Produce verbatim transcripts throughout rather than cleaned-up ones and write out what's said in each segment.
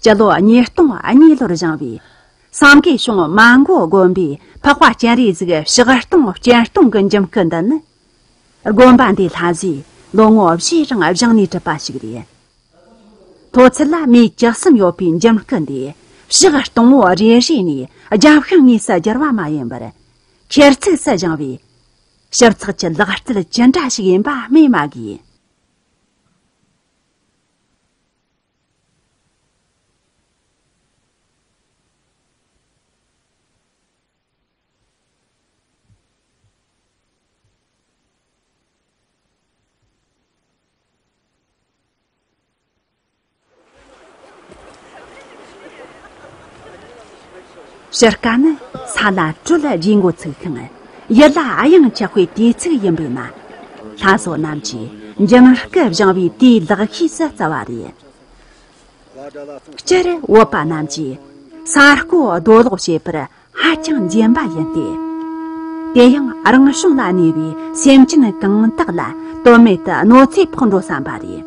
སྤྱི་ལོ་ཉིས་སྟོང་གཉིས་ལོར་བཞེངས་པའི་སངས་རྒྱས་བྱུང་མ་མགོ་དགོན་པའི་འཕགས་པ་སྤྱན་རས་གཟིགས་ཕྱག་སྟོང་སྤྱན་སྟོང་གི་འཇིམ་སྐུ་འདི་ནི། དགོན་པ་འདིའི་ལྷ་གཟིས་ལོ་ངོ་བཞིའི་རིང་བཞེངས་ནས་གྲུབ་པ་ཞིག་རེད། མཐོ་ཚད་ལ་མི་བཅུ་གསུམ་ཡོད་པའི་འཇིམ་སྐུ་འདི་ཕྱག་སྟོང་བོ་རེ་རེ་ནས་རྒྱབ་ཤིང་དངོས་སུ་བསྒྱུར་བ་མ་ཡིན་པར། ཁྱེར་ཚུགས་སུ་བཞེངས་པའི་ཞིབ་ཚགས་ཀྱི་ལག་རྩལ་ཅི་འདྲ་ཞིག་ཡིན་པ་སྨོས་མ་དགོས། ཕྱི་ཁ་ནི་ས་ལ་དྲོད་རྒྱས་འགོ་ཚུགས་ཤིང་། ཡུལ་ལ་གཡང་ཆགས་པའི་དུས་ཚིགས་ཡིན་པས་ན། ལྷ་བཟོ་རྣམས་ཀྱིས་འཇིམ་སྐུ་བཞེངས་པའི་དུས་ལེགས་ཤོས་སུ་བརྩི་བ་རེད། སྤྱིར་བོད་པ་རྣམས་ཀྱིས་ས་རྐོ་རྡོ་སློག་བྱེད་པར་ཧ་ཅང་འཇམ་པ་ཡིན་ཏེ། དེ་ཡང་རང་བྱུང་ལ་གནས་པའི་སེམས་ཅན་གང་དག་ལ་དོན་མེད་དུ་གནོད་འཚེ་ཕོག་འགྲོ་བསམ་པ་རེད།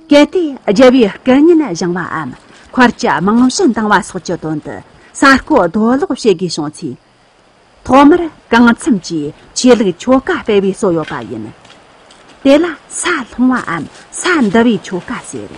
གལ་ཏེ་རྒྱལ་བའི་སྐུ་བརྙན་བཞེངས་པའམ་མཁར་གྱི་རྨང་གཞི་འདིང་བ་སོགས་ཀྱི་དོན་དུ་ས་རྐོ་རྡོ་སློག་བྱེད་དགོས་བྱུང་ཚེ། ཐོག་མར་གང་འཚམ་གྱིས་ཆོས་ལུགས་ཆོ་ག་སྤེལ་བའི་སྲོལ་ཡོད་པ་ཡིན། དེ་ལ་ས་སློང་བའམ་ས་འདུལ་བའི་ཆོ་ག་ཟེར།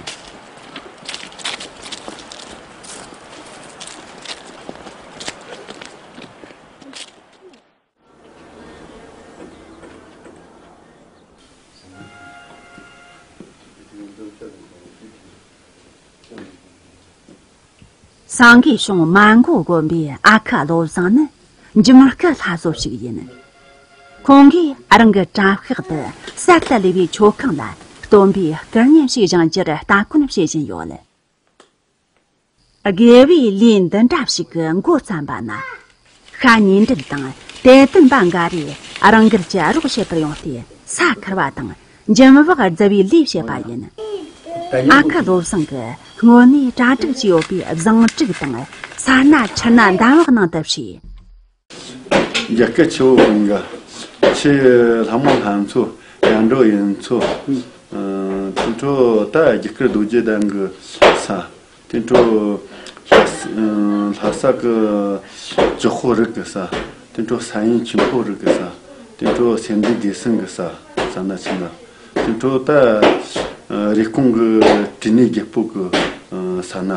སངས་རྒྱས་བྱུང་མ་མགོ་དགོན་པའི་ཨ་ཁུ་བློ་བཟང་ནི་འཇིམ་སྐུ་ལྷ་བཟོ་ཞིག་ཡིན། ཁོང་གིས་རང་གི་དྲ་ཤག་ཏུ་གསར་དུ་ལས་པའི་མཆོད་ཁང་ལ་སྟོན་པའི་སྐུ་བརྙན་ཞིག་བཞེངས་རྒྱུར་ལྟ་སྐོར་བྱེད་བཞིན་ཡོད། དགེ་བའི་ལས་འདི་འདྲ་ཞིག་གི་འགོ་བརྩམས་པ་ན། ཤ་ཉེ་འབྲེལ་དང་དད་ལྡན་པ་འགའ་རེ་རང་འགུལ་གྱིས་རོགས་བྱེད་པར་ཡོང་སྟེ་ས་ཁུར་བ་དང་འཇིམ་བག་རྫི་བའི་ལས་བྱེད་པ་ཡིན། ཨ་ཁུ་བློ་བཟང་གིས་སྔོན་ནས་གྲ་སྒྲིག་བྱས་ཡོད་པའི་བཟང་དྲུག་དང་ས་སྣ་ཆུ་སྣ་འདམ་བག་ནང་དུ་བྱས། རྒྱ་སྐད་ཆེ་བོ་ཀུན་ག་ཆེ། ལྷ་མོ་ལྷ་མཚོ། ཡར་འགྲོ་ཡུལ་མཚོ། ཨ། དེ་འཕྲོ་ད་རྒྱ་གར་རྡོ་རྗེ་གདན་གྱི་ས། དེ་འཕྲོ་ལྷ་ས་གི་ཇོ་ཧོ་རི་གི་ས། དེ་འཕྲོ་ས་ཡིན་ཆིན་ཕོ་རི་གི་ས། དེ་འཕྲོ་སེ་འབྲས་དགེ་སེང་གི་ས། ས་སྣ་ཆེ་ན། དེ་འཕྲོ་ད་རི་ཀོང་གི་བྲིས་ནས་རྒྱལ་པོ་གི་ས་སྣ།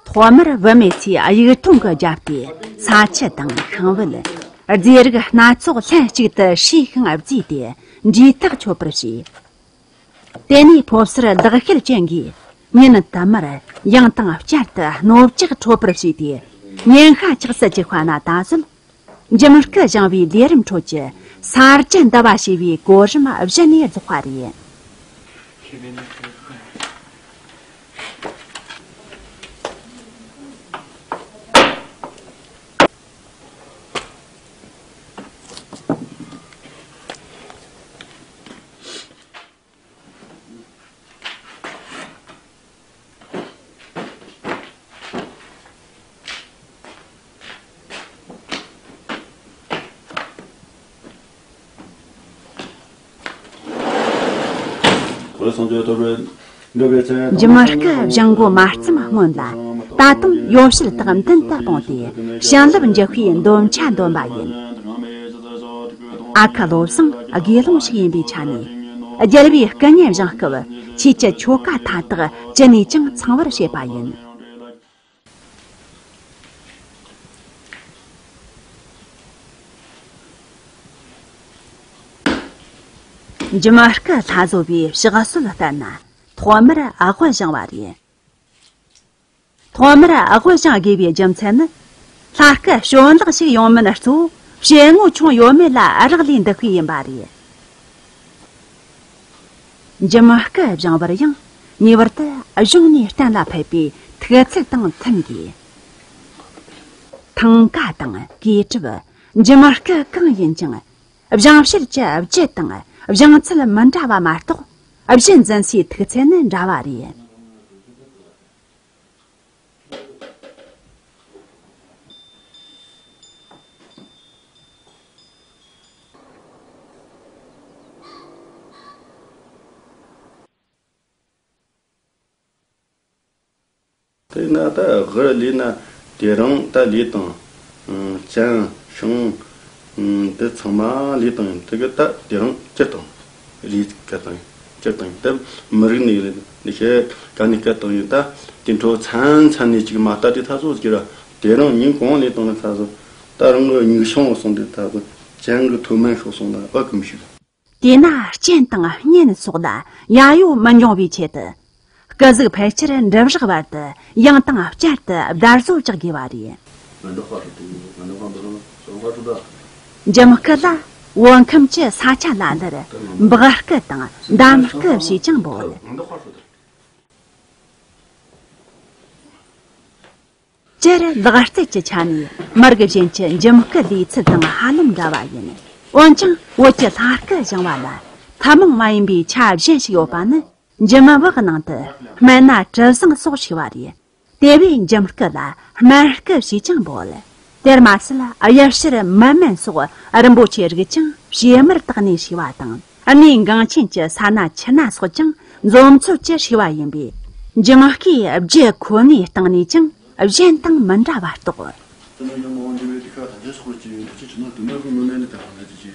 ཐོག་མར་བུད་མེད་ཚོས་དབྱུག་ཐུང་གིས་བརྒྱབ་སྟེ་ས་ཆུ་དང་ཤིང་བལ། རྫས་རིགས་སྣ་ཚོགས་ལྷན་ཅིག་ཏུ་བསྲེས་ཤིང་བརྫིས་ཏེ་འབྲས་ཐག་ཆོད་པར་བྱས། དེ་ནས་ཕོ་གསར་ལེགས་ཤོམ་ཅན་གྱིས་ཉིན་དུ་མར་ཡང་དང་བསྐྱར་དུ་སྣོད་བཅག་འཕྲོད་པར་བྱས་ཏེ། ཉིན་ཤས་ཆགས་སུ་བཅུག་པ་ན་ད་གཟོད། འཇིམ་སྐུ་བཞེངས་པའི་ལས་རིམ་ཁྲོད་ཀྱི་ས་རྒྱུ་འདུལ་བ་ཞེས་པའི་གོ་རིམ་གཞི་ནས་རྫོགས་པ་རེད། འཇིམ་སྐུ་བཞེངས་འགོ་མ་བརྩམས་སྔོན་ལ། ད་དུང་ཡོ་བྱད་དག་མདུན་དུ་སྤུངས་ཏེ་བྱིན་རླབས་འཇུག་པའི་འདོན་ཆ་འདོན་པ་ཡིན། ཨ་ཁུ་བློ་བཟང་དགེ་སློང་ཞིག་ཡིན་པའི་ཆ་ནས། རྒྱལ་བའི་སྐུ་བརྙན་བཞེངས་སྐབས་ཆོས་ཀྱི་ཆོ་ག་མཐའ་དག་ཅི་ནས་ཀྱང་ཚང་བར་བྱེད་པ་ཡིན། འཇིམ་སྐུ་ལྷ་བཟོ་བའི་ཕྱག་སྲོལ་ལྟར་ན། ཐོག་མར་དབུ་བཞེངས་པ་རེད། ཐོག་མར་དབུ་བཞེངས་དགོས་པའི་རྒྱུ་མཚན་ནི། ལྷ་སྐུ་བྱོན་ལེགས་ཤིག་ཡོང་མིན་གཙོ་བོ་ཞལ་ངོ་ཆུང་ཡོད་མེད་ལ་རག་ལས་འདུག་པས་ཡིན་པ་རེད། འཇིམ་སྐུ་བཞེངས་པར་ཡང་ངེས་པར་དུ་གཞུང་ནས་གཏན་ལ་ཕབ་པའི་ཐིག་ཚད་དང་མཐུན་དགོས། ཐང་ཀ་དང་གོས་གྲུབ། འཇིམ་སྐུ་གང་ཡིན་ཀྱང་། བཞེངས་བྱེད་ཀྱི་རྒྱུ་དང་བཞེངས་ཚུལ་མི་འདྲ་བ་མ་གཏོགས། གཞི་འཛིན་སའི་ཐིག་ཚད་ནི་འདྲ་བ་རེད། དེ་ན་ད་དབུར་ལས་ན་དེ་རིང་ད་ལས་དང་། ཨང་། ཅན་ཤིང་། ཨང་། འདི་ཚང་མ་ལས་དང་། དེ་གི་ད་དེ་རིང་སྤྱིར་བཏང་རིགས་སྐད་བཏང་། སྤྱིར་བཏང་ད་མི་རིགས་ནས་ལས་ནི་ཤེས་ག་ནས་སྐད་བཏང་ཡོད། ད་དེ་འཕྲོ་ཚན་ཚན་ནས་ཅིག་མ་ལྟ་དེ་ཐ་ཚོ་ཟེར་ར། དེ་རིང་ཉིན་གང་ལས་དང་ལ་ཐ་ཚོ་ད་རང་གི་མྱིག་ཤོང་སོང་དེ་ཐ་ཚོ་ཅན་གི་ཐོག་མན་ཤོག་སོང་ལ་ཨ་གི་མི་ཤེས། དེས་ན་སྤྱན་དང་སྙན་སོགས་ལ་ཡ་ཡོ་མི་འབྱུང་བའི་ཆེད་དུ། སྐུ་གཟུགས་ཕལ་ཆེར་འགྲིབ་བཞག་བར་དུ་ཡང་དང་བསྐྱར་དུ་བརྡར་བཟོ་རྒྱག་དགོས་པ་རེད། འཇིམ་སྐུ་ལ་བོད་ཁམས་ཀྱི་ས་ཆ་ལ་ལར་འབག་སྐུ་དང་འདམ་སྐུ་ཞེས་ཀྱང་འབོད། སྤྱིར་ལག་རྩལ་གྱི་ཆ་ནས་མར་གི་གཞན་གྱི་འཇིམ་སྐུ་ལས་ཚུལ་དང་ཧ་ལམ་འདྲ་བ་ཡིན། འོན་ཀྱང་བོད་ཀྱི་ལྷ་སྐུ་བཞེངས་པ་ལ་ཐུན་མོང་མ་ཡིན་པའི་ཆ་གཞན་ཞིག་ཡོད་པ་ནི། འཇིམ་བག་ནང་དུ་སྨན་སྣ་དྲི་བཟང་སོགས་བྱུགས་པ་རེད། དེ་བས་འཇིམ་སྐུ་ལ་སྨན་སྐུ་ཞེས་ཀྱང་འབོད། དེར་མ་ཟད་གཡུ་བྱུར་མི་སྨན་སོགས་རིན་པོ་ཆེའི་རིགས་ཀྱང་བྱེ་མར་བཏགས་ནས་བྱུགས་པ་དང་། གནས་འགངས་ཆེན་གྱི་ས་སྣ་ཆུ་སྣ་སོགས་ཀྱང་འཛོམས་ཚོད་ཀྱིས་བྱུགས་པ་ཡིན་པས། འཇིམ་སྐུའི་རྒྱུ་ཁོ་ནའི་སྟེང་ནས་ཀྱང་གཞན་དང་མི་འདྲ་བ་རྟོགས། དེ་ནས་ཡང་མ་འོངས་འགྱུར་བའི་དུས་ཁ་ཐམས་ཅད་སོགས་ཀྱི་ཡོན་ཏན་ཆེ་ཆུང་ལ་དུ་མའི་ཀུན་ནས་ནི་དེ་ཁ་ཐམས་ཅད་ཀྱི་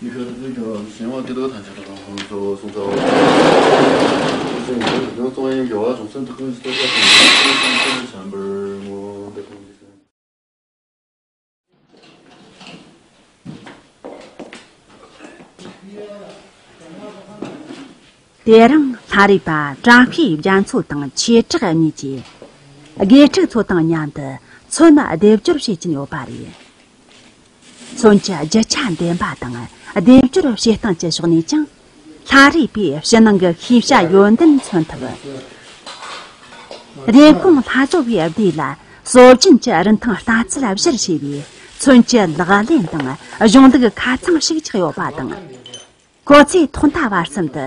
ནི་ཁ་དུ་ཀུན་གྱི་བ་སེམས་དཔའ་དེ་དག་ཐམས་ཅད་དག་ཁོང་ཚོ་གསུང་ཚོ། སེམས་ཀྱི་དོན་གཙོ་བོ་ཡིན་གྱི་བ་བྱང་སེམས་དུ་ཀུན་གྱི་སྟོབས་ཀྱི་དོན་གྱི་བྱམས་པར་ངོ་འདི་ཁོང་གི་སེམས། དེ་རིང་ལྷ་རིས་པ་བཀྲ་ཤིས་རྒྱ་མཚོ་དང་ཆོས་གྲགས་གཉིས་ཀྱིས་དགེ་ཕྲུག་ཚོ་དང་མཉམ་དུ་ཚོན་སྡེབ་སྦྱོར་བྱེད་ཀྱིན་ཡོད་པ་རེད། ཚོན་གྱི་རྒྱུ་ཆ་འདེམས་པ་དང་སྡེབ་སྦྱོར་བྱེད་སྟངས་ཀྱི་ཕྱོགས་ནས་ཀྱང་ལྷ་རིས་པས་ཕྱི་ནང་གི་ཤེས་བྱ་ཡོན་ཏན་མཚོན་ཐུབ། རེབ་གོང་ལྷ་བཟོ་བའི་སྡེ་ལ་སྲོལ་རྒྱུན་གྱི་རིན་ཐང་ལྟ་ཚུལ་གཞིར་བྱས་པའི་ཚོན་གྱི་ལག་ལེན་དང་གཞུང་ལུགས་ཁ་ཚང་ཞིག་ཆགས་ཡོད་པ་དང་། ཁོ་ཚོས་ཐོག་མཐའ་བར་གསུམ་དུ་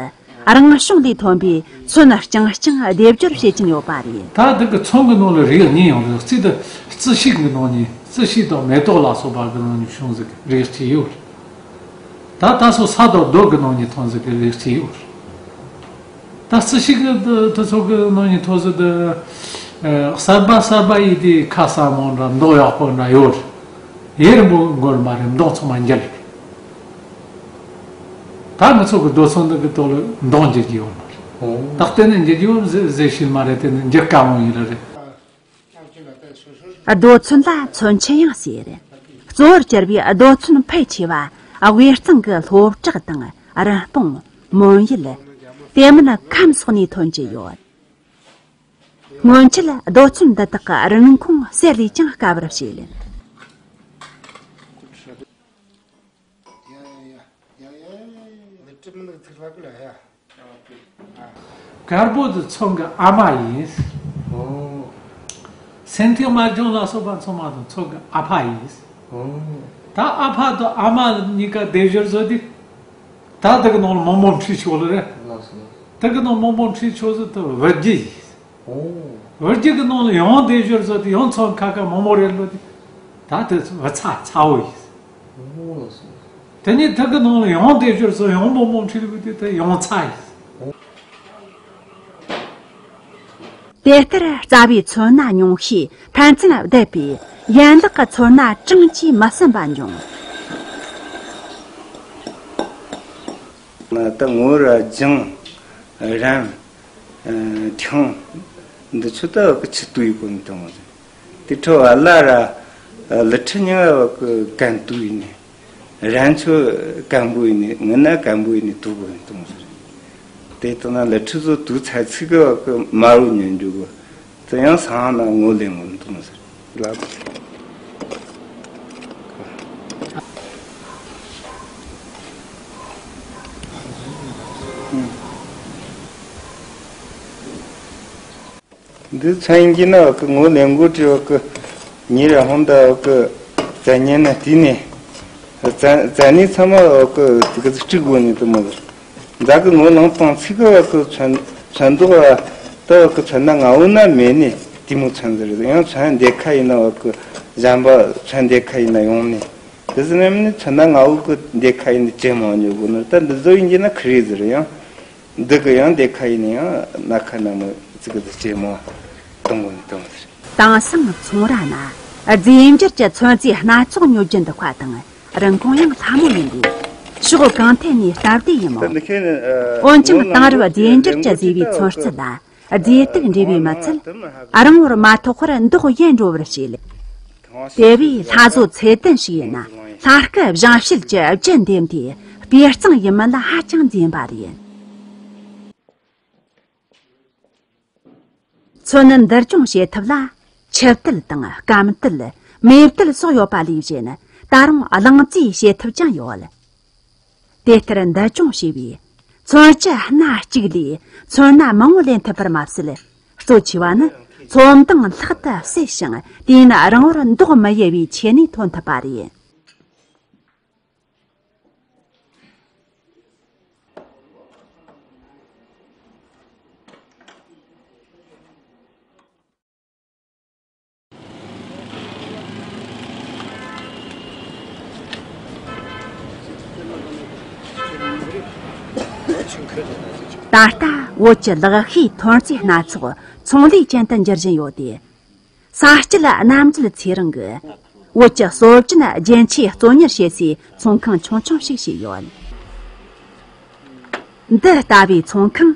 རང་བྱུང་ལས་ཐོན་པའི་ཚོན་རྐྱང་རྐྱང་སྡེབ་སྦྱོར་བྱེད་ཀྱིན་ཡོད་པ་རེད། ད་འདི་གི་ཚོན་གྱི་ནང་ལ་རིགས་གཉིས་ཡོད་རེད། གཅིག་དེ་རྩི་ཤིང་གི་ནང་ནས། རྩི་ཤིང་དང་མེ་ཏོག་ལ་སོགས་པ་གི་ནང་ནས་བྱུང་ཟིག་གི་རིགས་གཅིག་ཡོད་རེད། ད་ད་སོ་ས་དང་རྡོ་གི་ནང་ནས་ཐོན་ཟིག་གི་རིགས་གཅིག་ཡོད་རེད། ད་རྩི་ཤིང་གི་དེ་ཚོ་གི་ནང་ནས་ཐོན་ཟིག་དེ་གསར་པ་གསར་པ་ཡིན་དུས་ཁ་སླ་མོ་འདྲ། མདོག་ཡག་པོ་འདྲ་ཡོད་རེད། ཡུན་རིང་པོ་འགོར་མ་རེད། མདོག་ཚང་མ་འགྱུར། ད་ང་ཚོ་གི་རྡོ་ཚོན་འདི་གི་ཐོག་ལ་མདོག་འགྱུར་གྱི་ཡོད་མ་རེད། ད་གཏན་ནས་འགྱུར་གྱི་ཡོད་ཟེར་ཟེར་ཤེས་མ་རེད། དེ་ནི་འགྱུར་དཀའ་མོ་ཡིན་ར་རེད། རྡོ་ཚོན་ལ་ཚོན་ཆུ་ཡང་ཟེར། གཙོ་བོར་གྱུར་པའི་རྡོ་ཚོན་ཕལ་ཆེ་བ་དབུས་གཙང་གི་ལྷོ་བྲག་དང་རི་སྤུངས། མོན་ཡུལ། དེ་མིན་ཁམས་སོགས་ནས་ཐོན་གྱི་ཡོད། སྔོན་ཆད་རྡོ་ཚོན་འདི་དག་གི་རིན་གོང་གསེར་ལས་ཀྱང་དཀའ་བར་བྱེད། དཀར་པོ་དེ་ཚོན་གྱི་ཨ་མ་ཡིན། སེང་ཐིག་དམར་ལྗང་ལ་སོགས་པ་ཚང་མ་དེ་ཚོན་གྱི་ཨ་ཕ་ཡིན། ད་ཨ་ཕ་དང་ཨ་མ་གཉིས་ཀ་སྡེབ་སྦྱོར་བཟོ་དུས། ད་དེ་གི་ནང་ལ་མང་པོ་འཁྲིད་ཆོག་ལ་རེད། དེ་གི་ནང་མང་པོ་འཁྲིད་ཆོག་ཟེར་དུས་བུ་རྒྱུད་ཡིན། བུ་རྒྱུད་ཀྱི་ནང་ལ་ཡང་སྡེབ་སྦྱོར་བཟོ་དུས་ཡང་ཚོན་ཁ་ཁ་མང་མང་རེད་ལོ་དེ། ད་དེ་བུ་ཚ་ཚ་བོ་ཡིན། དེ་ནས་དེ་གི་ནང་ལ་ཡང་སྡེབ་སྦྱོར་བཟོ་ཡང་མང་མང་འཁྲིད་ལོ་དེ་དེ་ཡང་ཚ་ཡིན། དེ་ལྟར་རྩ་བའི་ཚོན་སྣ་ཉུང་ཤས་ཕན་ཚུན་བསྡེབས་པས་ཡན་ལག་གི་ཚོན་སྣ་གྲངས་ཀྱིས་མི་ཟིན་པ་འབྱུང་། ད་ངོ་ར་ལྗང་། རམ། ཨ། ཐང་། འདི་ཚོ་ད་བ་གི་ཆུ་དུ་ཡི་གོ་ནི་དང་། དེ་ཁྲོ་བ་ལ་ར་ལི་ཁྲི་ཉི་བ་གི་གན་དུ་ཡིན་ནི། རན་ཚོ་གན་བུ་ཡིན་ནི། ངི་ན་གན་བུ་ཡིན་ནི་དུ་བུ་ཡིན་དང་ཟེར། དེ་ལྟ་ན་ལི་ཁྲི་ཚོ་དུ་ཚ་ཚིག་གི་བ་གི་དམར་བོ་ཉན་འཇུག་གི། དེ་ཡང་སང་ན་ངོ་ལེན་ངོ་འདུག་ཟེར་ལབ། འདི་ཚན་གྱི་ན་བ་གི་ངོ་ལེན་གོ་དྲི་བ་གི་ཉེ་ར་ཧོང་ད་བ་གི་ཙན་ཉན་ན་དེ་ནས་ཙན་ཙན་ནི་ཚང་མ་བ་གི་གི་སྤྲུག་གོ་ནི་དུ་མོ་ཟེར། བདག་གི་ངོ་ལོང་སྟོང་ཚིག་གི་བ་གི་ཚོན་ཚོན་མདོག་བ་ད་བ་གི་ཚོན་སྣ་ང་འུ་ན་མེད་ནི་དེ་མོ་ཚོན་ཟེར། ཡང་ཚོན་འདེབས་ཁ་ཡིན་ན་བ་གི་གཞན་པ་ཚོན་འདེབས་ཁ་ཡིན་ན་ཡོང་ནི། དེ་ཟེར་ནས་ནི་ཚོན་སྣ་ང་འུ་གི་འདེབས་ཁ་ཡིན་ནི་ཅི་མང་ཉོ་གོ་ནི། ད་འདི་ཚོ་ཡིན་གྱི་ན་ཁི་རེ་ཟེར། ཡང་འདི་གི་ཡང་འདེབས་ཁ་ཡིན་ནི་ཡང་སྣ་ཁ་ན་མོ་ཙི་གི་ཟེར་ཅི་མང་། གཏོང་དགོས་ནི་གཏོང་དགོས། དེང་སང་ཚོང་ར་ན་རྫས་འགྱུར་གྱི་ཚོན་རྫས་སྣ་ཚོགས་ཉོ་རྒྱུ་འདུག་པ་དང་། རིན་གོང་ཡང་སླ་མོ་ཡིན་པས། ཕྱོགས་གང་ཐད་ནས་སྟབས་བདེ་ཡིན་མོད། འོན་ཀྱང་དེང་རབས་རྫས་འགྱུར་གྱི་བཟོས་པའི་ཚོན་རྩལ་ལ་རྫས་དུག་འདྲེས་པས་མི་ཚད། རིང་བོར་མ་ཐོགས་པར་མདོག་ཡལ་འགྲོ་བར་བྱེད། དེ་བས་སླར་གསོ་ཚད་ལྡན་ཞིག་ཡིན་ན། ལྷ་སྐུ་བཞེངས་བྱེད་ཀྱི་རྒྱུ་འདེམས་དུས་སྤུས་གཙང་ཡིན་མིན་ལ་ཧ་ཅང་འཛེམ་པ་རེད། ཚོན་འདུལ་སྦྱོང་བྱེད་ཐབས་ལ་ཆུ་བརྡལ་དང་སྐམ་བརྡལ། མེ་བརྡལ་སོགས་ཡོད་པ་ལས་གཞན། ད་རུང་རླངས་རྫས་བྱེད་ཐབས་ཀྱང་ཡོད། དེ་ལྟར་འདུལ་སྦྱོང་བྱས་པས་ཚོན་སྐྱི་སྣ་གཅིག་ལས་ཚོན་སྣ་མང་བོ་ལེན་ཐུབ་པར་མ་ཟད། གཙོ་ཆེ་བ་ནི་ཚོན་མདངས་ལྷག་ཏུ་གསལ་ཞིང་། དུས་ཡུན་རིང་བོར་མདོག་མི་ཡལ་བའི་ཆེད་ནས་ཐོན་ཐུབ་པ་རེད། ད་ལྟ་བོད་ཀྱི་ལག་ཤེས་ཐོན་རྫས་སྣ་ཚོགས་ཚོང་ལས་ཅན་དུ་འགྱུར་བཞིན་ཡོད་དེ། ས་སྐྱིད་རྣམ་རྒྱལ་ཚེ་རིང་གིས་བོད་ཀྱི་སྲོལ་རྒྱུན་རྒྱན་ཆས་གཙོ་གཉེར་བྱེད་སའི་ཚོང་ཁང་ཆུང་ཆུང་ཞིག་བྱས་ཡོད། འདི་ལྟ་བུའི་ཚོང་ཁང་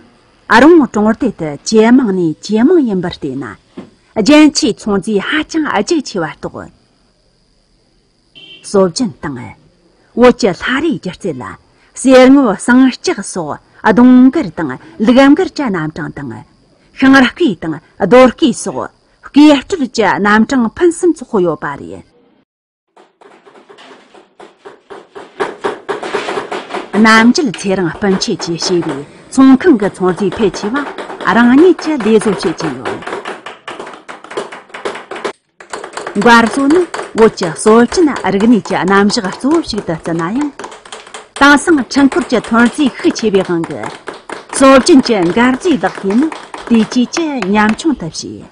རི་བོང་གྲོང་རྡལ་དུ་ཇེ་མང་ནས་ཇེ་མང་ཡིན་པར་བལྟས་ན། རྒྱན་ཆས་ཚོང་རྫས་ཧ་ཅང་རྒྱུག་ཆེ་བ་རྟོགས། སྲོལ་རྒྱུན་དང་། བོད་ཀྱི་ལྷ་རིས་སྒྱུ་རྩལ་ལ་གསེར་དངུལ་ཟངས་ལྕགས་སོགས་ཟླུམ་མགར་དང་ལུག་མགར་གྱི་རྣམ་གྲངས་དང་། ཤིང་བརྐོས་དང་རྡོ་བརྐོས་སོགས་བརྐོས་སྤྲོད་ཀྱི་རྣམ་གྲངས་ཕུན་སུམ་ཚོགས་པོ་ཡོད་པ་རེད། རྣམ་རྒྱལ་ཚེ་རིང་སྤུན་མཆེད་ཀྱིས་བྱས་པའི་ཚོང་ཁང་གི་ཚོང་རྫས་ཕལ་ཆེ་བ་རང་ཉིད་ཀྱིས་ལས་བཟོ་བྱེད་ཀྱི་ཡོད། མགར་བཟོ་ནི་བོད་ཀྱི་སྲོལ་རྒྱུན་རིག་གནས་ཀྱི་རྣམ་གཞག་གཙོ་བོ་ཞིག་ཏུ་བརྩི་ན་ཡང་། དེང་སང་འཕྲུལ་འཁོར་གྱི་ཐོན་རྫས་ཤུགས་ཆེ་བའི་དབང་གིས། སྲོལ་རྒྱུན་གྱི་མགར་རྫས་ལག་ཤེས་ནི་དུས་བཅད་ཀྱིས་ཉམ་ཆུང་དུ་ཕྱིན།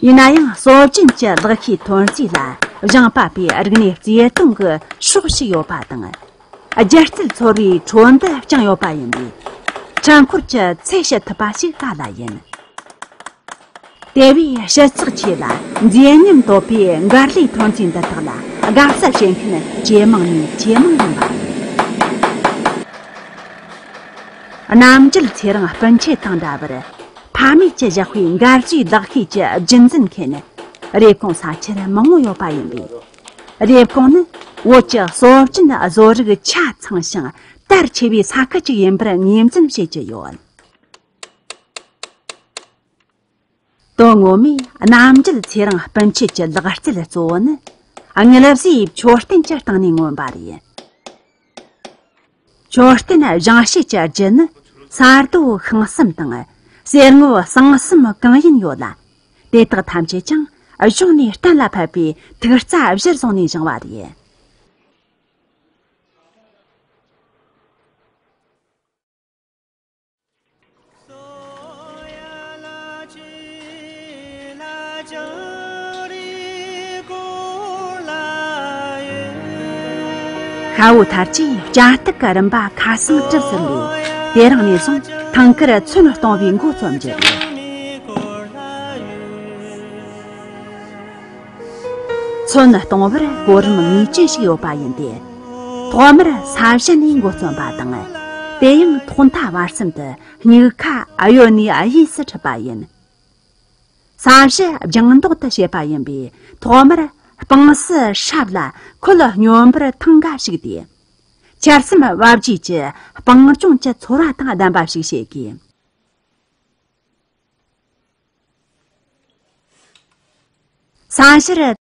ཡིན་ན་ཡང་སྲོལ་རྒྱུན་གྱི་ལག་ཤེས་ཐོན་རྫས་ལ་སྦྱངས་པ་པའི་རིག་གནས་བརྩེ་དུང་གི་ཤོག་ཞིག་ཡོད་པ་དང་། སྒྱུ་རྩལ་ཚོར་བའི་འཕྲོ་འདུ་བསྐྱངས་ཡོད་པ་ཡིན་པས། འཕྲུལ་འཁོར་གྱི་ཚད་བཤད་ཐུབ་པ་ཞིག་ག་ལ་ཡིན། དེ་བས་ཞིབ་ཚགས་ཆེ་ལ་མཛེས་ཉམས་དོད་པའི་མགར་ལས་ཐོན་རྫས་འདི་དག་ལ་དགའ་བསུ་བྱེད་མཁན་ཇེ་མང་ནས་ཇེ་མང་ཡིན་པ་རེད། རྣམ་རྒྱལ་ཚེ་རིང་སྤུན་མཆེད་དང་འདྲ་བར་ཕ་མེས་ཀྱིས་བཞག་པའི་མགར་བཟོའི་ལག་ཤེས་ཀྱི་རྒྱུན་འཛིན་མཁན་རེབ་གོང་ས་ཆར་མང་བོ་ཡོད་པ་ཡིན་པས། རེབ་གོང་ནི་བོད་ཀྱི་སྲོལ་རྒྱུན་བཟོ་རིག་ཆ་ཚང་ཞིང་དར་ཆེ་བའི་ས་ཁུལ་ཅིག་ཡིན་པར་ངོས་འཛིན་བྱེད་ཀྱི་ཡོད། དོན་ངོ་མས་རྣམ་རྒྱལ་ཚེ་རིང་སྤུན་མཆེད་ཀྱི་ལག་རྩལ་གཙོ་བོ་ནི་དངུལ་བཟོའི་མཆོད་རྟེན་གྱི་སྟེང་ནས་མངོན་པ་རེད། མཆོད་རྟེན་བཞེངས་བྱེད་ཀྱི་རྒྱུ་ནི་ས་རྡོ་ཤིང་གསུམ་དང་གསེར་དངུལ་ཟངས་གསུམ་གང་ཡིན་ཡོད་ལ། དེ་དག་ཐམས་ཅད་ཀྱང་གཞུང་ནས་གཏན་ལ་ཕབ་པའི་ཐིག་རྩ་གཞིར་བཟུང་ནས་བཞེངས་པ་རེད། ཤ་བོ་ཐར་གྱིས་སྐྱ་སྟག་གི་རིམ་པ་ཁ་སང་གྲུབ་ཟིན་པས། དེ་རིང་ནས་བཟུང་ཐང་དཀར་ཚོན་གཏོང་བའི་འགོ་རྩོམ་རྒྱུ་རེད། ཚོན་གཏོང་བར་གོ་རིམ་ངེས་ཅན་ཞིག་ཡོད་པ་ཡིན་ཏེ། ཐོག་མར་ས་གཞི་ནས་འགོ་རྩོམ་པ་དང་། དེ་ཡང་ཐོག་མཐའ་བར་གསུམ་དུ་སྨྱུག་ཁ་གཡོན་ནས་གཡས་སུ་འཁྲིད་པ་ཡིན། ས་གཞི་ལྗང་མདོག་ཏུ་བྱེད་པ་ཡིན་པས། ཐོག་མར་སྤང་སྲུ་སྲབ་ལ་ཁོལ་སྙོམས་པར་ཐང་ག་ཞུགས་ཏེ། ཆར་ཟམ་བབས་རྗེས་ཀྱི་སྤང་ལྗོངས་ཀྱི་ཚོར་བ་དང་ལྡན་པ་ཞིག་བྱེད་དགོས། ས་གཞིར།